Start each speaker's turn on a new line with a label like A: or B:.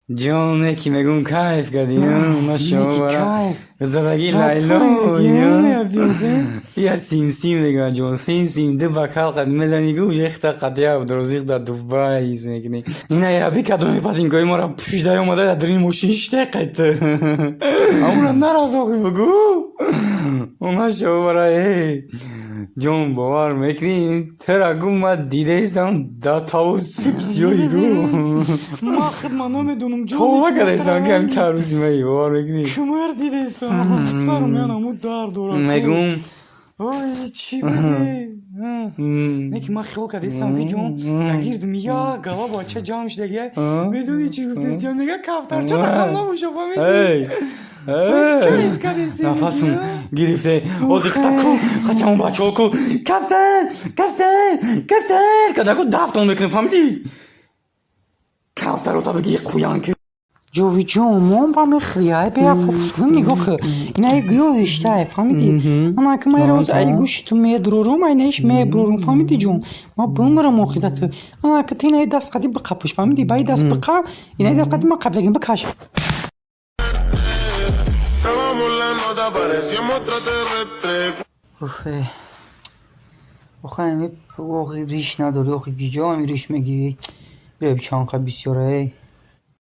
A: Ҷоне ки мегум, кайф кардӣ, машовара.
B: Кайф.
A: Задаги лайло. Я симсим мегӯяд, ҷон, симсим ду бокал қад мезани, гу ехта қатия Абдурозиқ дар Дубай ҳис мекунӣ. Ина яби кадоми ботинкои мора пӯшида омада, дар дарини мошин шита қайт. Амура наразохи бугу. Машовара, э. Ҷон, бовар мекунӣ? Тера гу ма дидаистам да таву сиёҳи гу.
B: Ма хидма намедонам, ҷон.
A: Това кадаистам, ки ҳами таруси маи, бовар мекунӣ?
B: Кумар дидаистам. Сарам янаму дард дорад.
A: Мегум.
B: Ой, чӣ буди? Не ки ман хиёл кардистам, ки, ҷон, дар гирдум як гала бача ҷамъ шудагия. Медонӣ, чӣ гуфтестиям? Мега, кафтарча тахам набоша, фаҳмидӣ?
A: Эй!
B: Кайф кардистем.
A: Нафасум гирифте. Ҳозир ку хачамон бачаҳо ку кафтар, кафтар, кафтар кадаку дафтон мекунем, фаҳмидӣ? Кафтарота бигӣ, қуян ки.
B: Ҷовиҷон, мон ба мехӯри, ай бея фокус кунем, нигоҳ кун. Ина гӯё риштае, фаҳмидӣ? Ана ки ман роз ай гӯши ту медурорум, ай наиш мебурорум, фаҳмидӣ, ҷон? Ма бимирам охират. Ана ки ту инаи даст қади биқапуш, фаҳмидӣ? Ба и даст биқап, инаи даст қади ман қабзагим, бикаш.
C: Clavamos la nota, parecíamos extraterrestres.
B: Уфе. Охи, ами охи риш надори, охи, гиҷо ами риш мегирӣ? Бира, чанд қа бисёра, эй.